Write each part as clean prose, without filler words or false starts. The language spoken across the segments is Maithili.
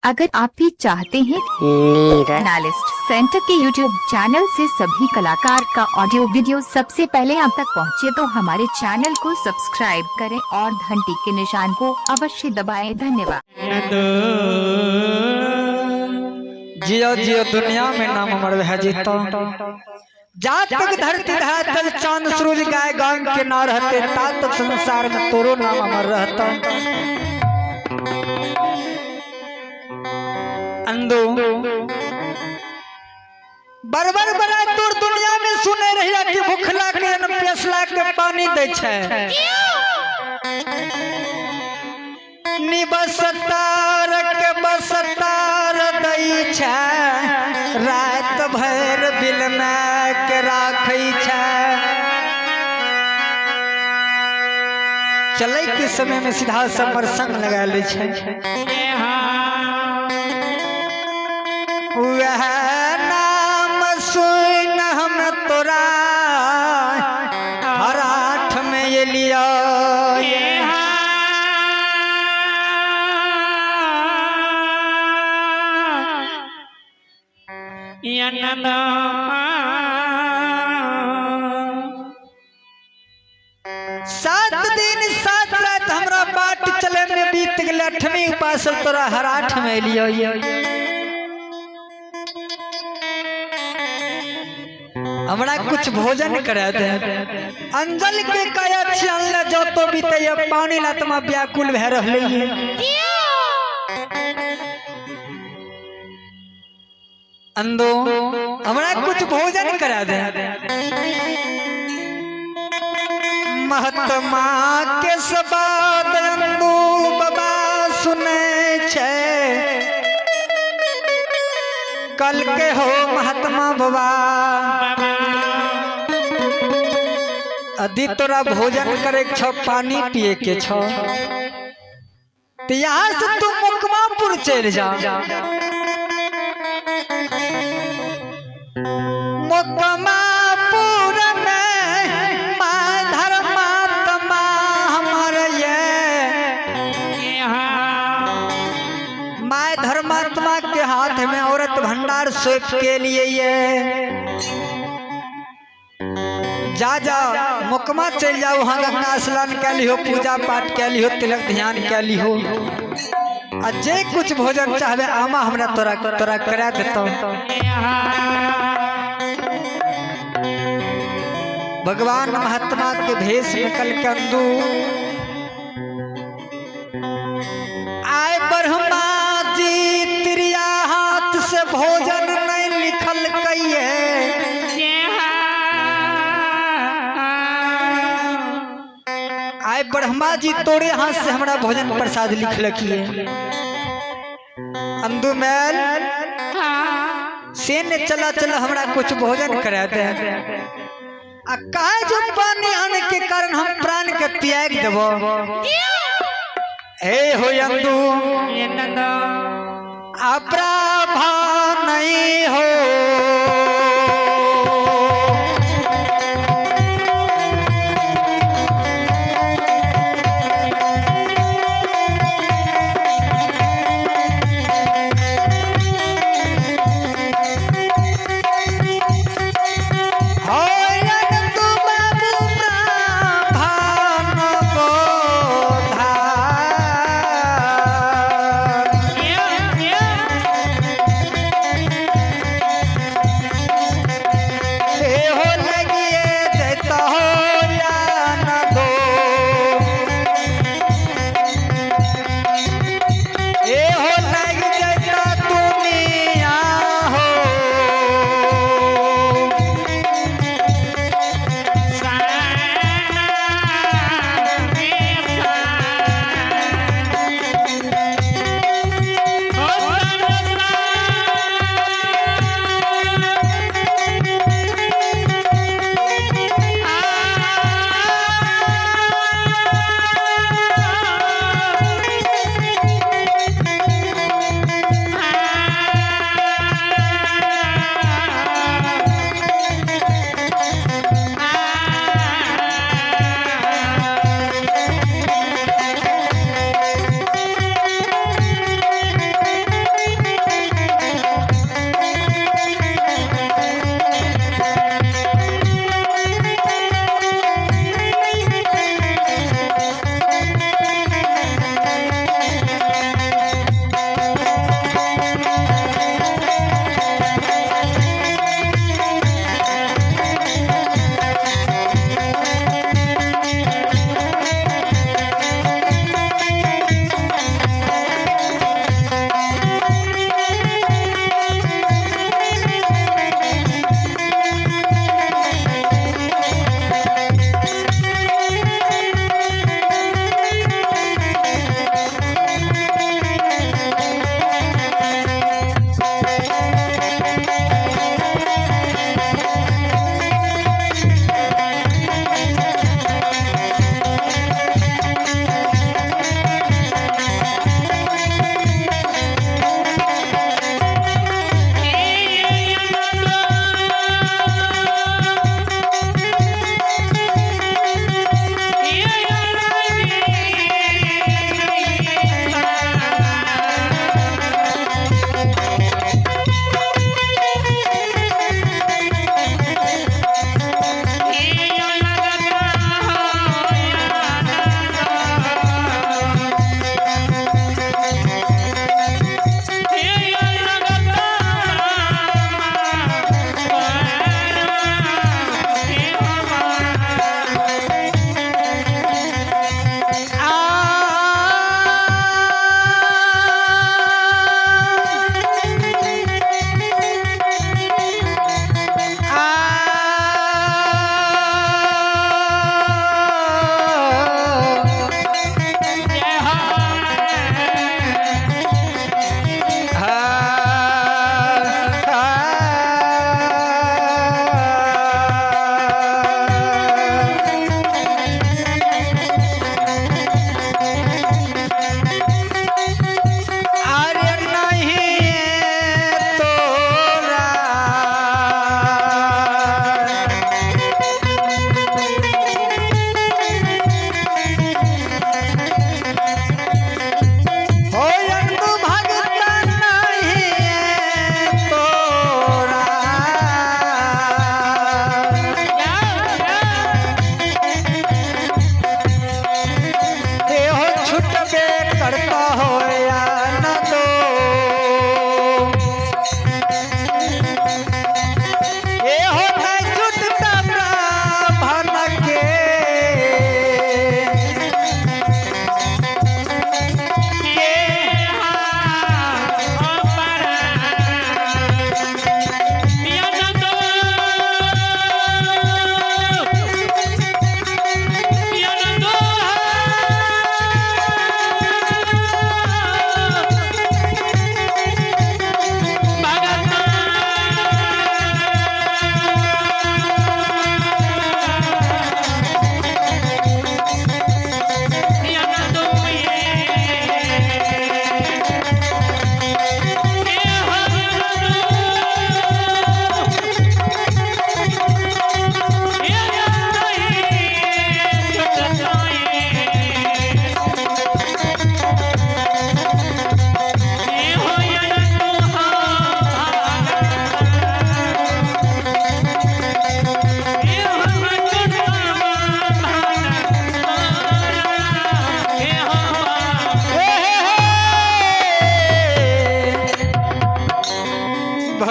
अगर आप भी चाहते हैं एनालिस्ट सेंटर के YouTube channel से सभी कलाकार का ऑडियो वीडियो सबसे पहले आप तक पहुंचे तो हमारे चैनल को सब्सक्राइब करें और घंटी के निशान को अवश्य दबाएं। धन्यवाद। जियो जियो दुनिया में नाम अमर है जीतो। जात तक धरती धरातल चांद सूरज गाय गांग के ना रहते तात तक संसार में तोरो नाम अमर रहता। अंदो बरबर बड़ा तोर दुनिया में सुने रहिया कि भूखला के न प्यासला के पानी दै छै। निबसतार के बसतार दै छै, रात भर बिल में के राखै छै। चलै के समय में सीधा समर संग लगा लै छै। वह नाम सुन हम तोरा हराठ में एलियो। सात दिन सात रात हमरा बाट चले में बीत गेल, अठवीं उपास तोरा हराठ में एलियो। हमरा कुछ भोजन करा दे। अंजल के काया छियानले जो तो बीते पानी लातमा व्याकुल भए रहले। अंदो हमरा कुछ भोजन करा दे। महात्मा के सबाद अंदो बाबा सुने छे, कल के हो महात्मा बाबा। यदि तोरा भोजन करे छो पानी पिए के छो तो यहाँ से तू मुकमापुर चल जा। मुकमापुर में माँ धर्मात्मा हमार ये माँ धर्मात्मा के हाथ में औरत भंडार सौंप के लिए ये जा जा मुकमा चल जाओ, वहाँ गंगा स्नान कर लिहो, पूजा पाठ कर लिहो, तिलक ध्यान कर लिहो। आ जे कुछ भोजन चाहबे आमा हमरा तोरा तोरा करा देतो। भगवान महात्मा के भेष में कल कंदू आए ब्रह्मा जी त्रिया हाथ से भोजन नहीं लिखल कहिए। आए ब्रह्मा जी तोरे हाथ से हमरा भोजन प्रसाद लिखलकिए। अंदू मैल से ने चला चला हमरा कुछ भोजन करा दे। आ काहे जो पानी आने के कारण हम प्राण के त्याग देबो। हे हो अंदू अप्राभा नहीं हो।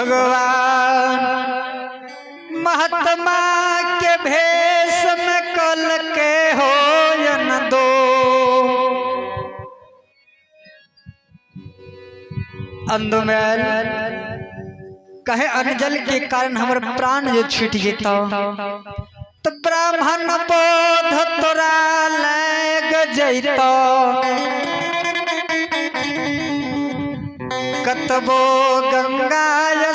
भगवान महात्मा के भेष में कल के हो दो। अंधुमेल कहे अनजल के कारण हमर प्राण जो छूट जेता तो ब्राह्मण बोध तोरा लग जैतो, कतबो गंगा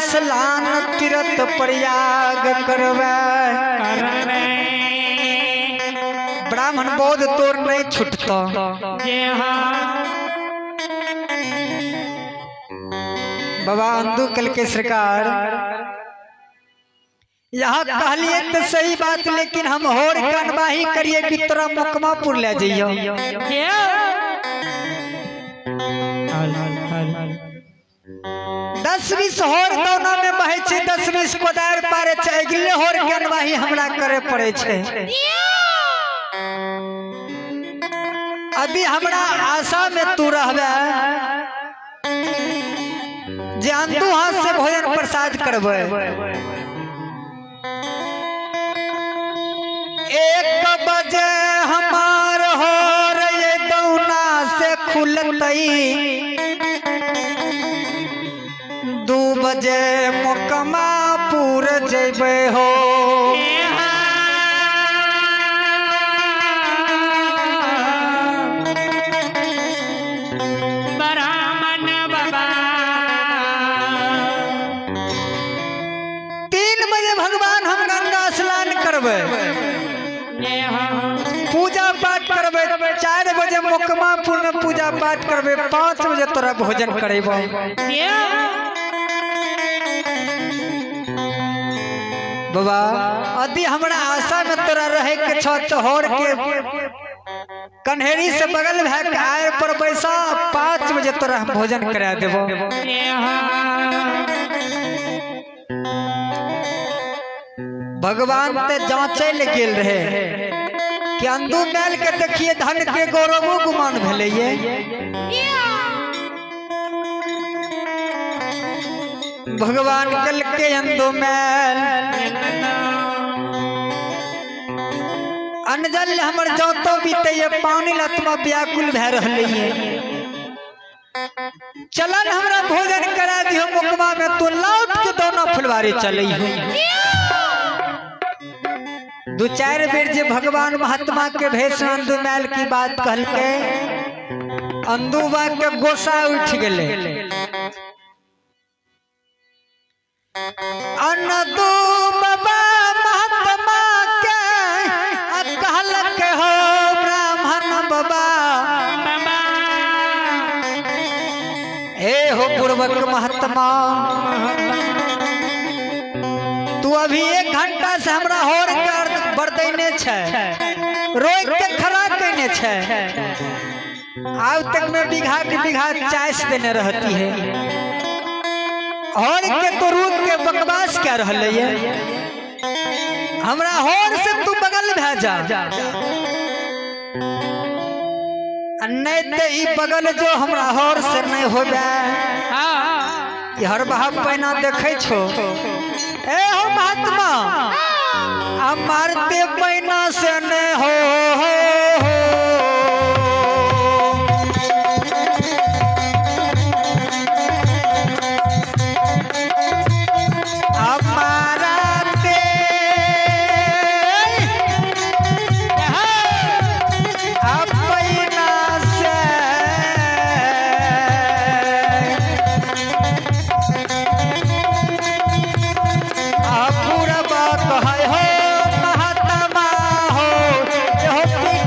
स्नान तीर्थ प्रयाग करवे, ब्राह्मण बोध तोर नहीं छूटतो। बाबा अंधु कल के सरकार यहाँ कहलिए तो सही बात, लेकिन हम होर कनवाही करिए कि तोरा मोकमापुर ले जाइयो। 10-20 होर दौना में बहे छै, 10-20 कोदार पारे छै, अगले होर कनवाही हमरा करे पड़े छै। अभी हमरा आशा में तू रहबे जे अंधु हाथ से भोजन प्रसाद करबे। 1 बजे हमार होर ये दौना से खुलतई, 2 बजे मोकमापुर जैबे हो। ब्राह्मण बाबा 3 बजे भगवान हम गंगा स्नान करबे, पूजा पाठ करबे, 4 बजे मोकमापुर में पूजा पाठ करबे, 5 बजे तोरा भोजन करेबो। बाबा यदि हमरा आशा में तोरा रहे के छ तो होर के कन्हेरी से बगल भए के आय पर बैसा, 5 बजे तोरा हम भोजन करा देबो। भगवान ते जांचे ले गेल रहे कि अंधु मैल के देखिए धन के गौरवो गुमान भेलै ये। भगवान कल के अंधु मैल अनजल हमर जातो बीते ये पानी लतमा व्याकुल भए रहलै ये। चलन हमरा भोजन करा दिहो मोकमा में, तू लौट के दोनों फुलवारी चलै हो। 2-4 बेर जे भगवान महात्मा के भेष में अंधु मैल की बात कहलके, अंधुबा के गोसा उठ गेले। अंधु बाबा महात्मा के कहलक हो ब्राह्मण बाबा, हे हो पूर्वक महात्मा, तू अभी 1 घंटा से हमरा होर के बरदैने छै, रोक के खड़ा कने छै, आज तक में बीघा के बीघा चाइस देने रहती है, होर के तो रोक के बकवास क्या रहले ये, हमरा होर से तू बगल भए जा, नहीं ते ई बगल जो हमरा होर से नहीं होबे। ई हर बहा पैना देखे छो, ए हो महात्मा आ मारते पैना से नहीं हो, हो, हो। हो महात्मा हो, हो।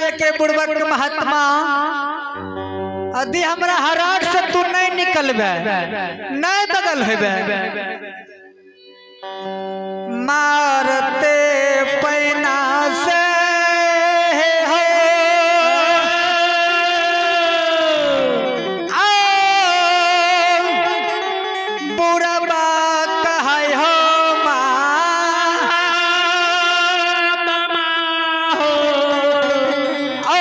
देलकै बुड़बक महात्मा, यदि हमरा हराट से तू नहीं निकलबे, नहीं बदल हेबे, मारते पैना से हो आ बुढ़बा कहै हो माँ ओ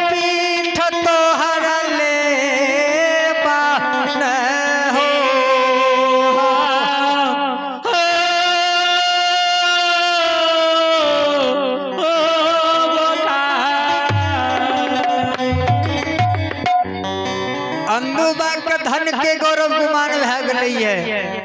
पीठ तोहर ले बान हो। अंदुबा के धन के गौरव गुमान भए गेलैये।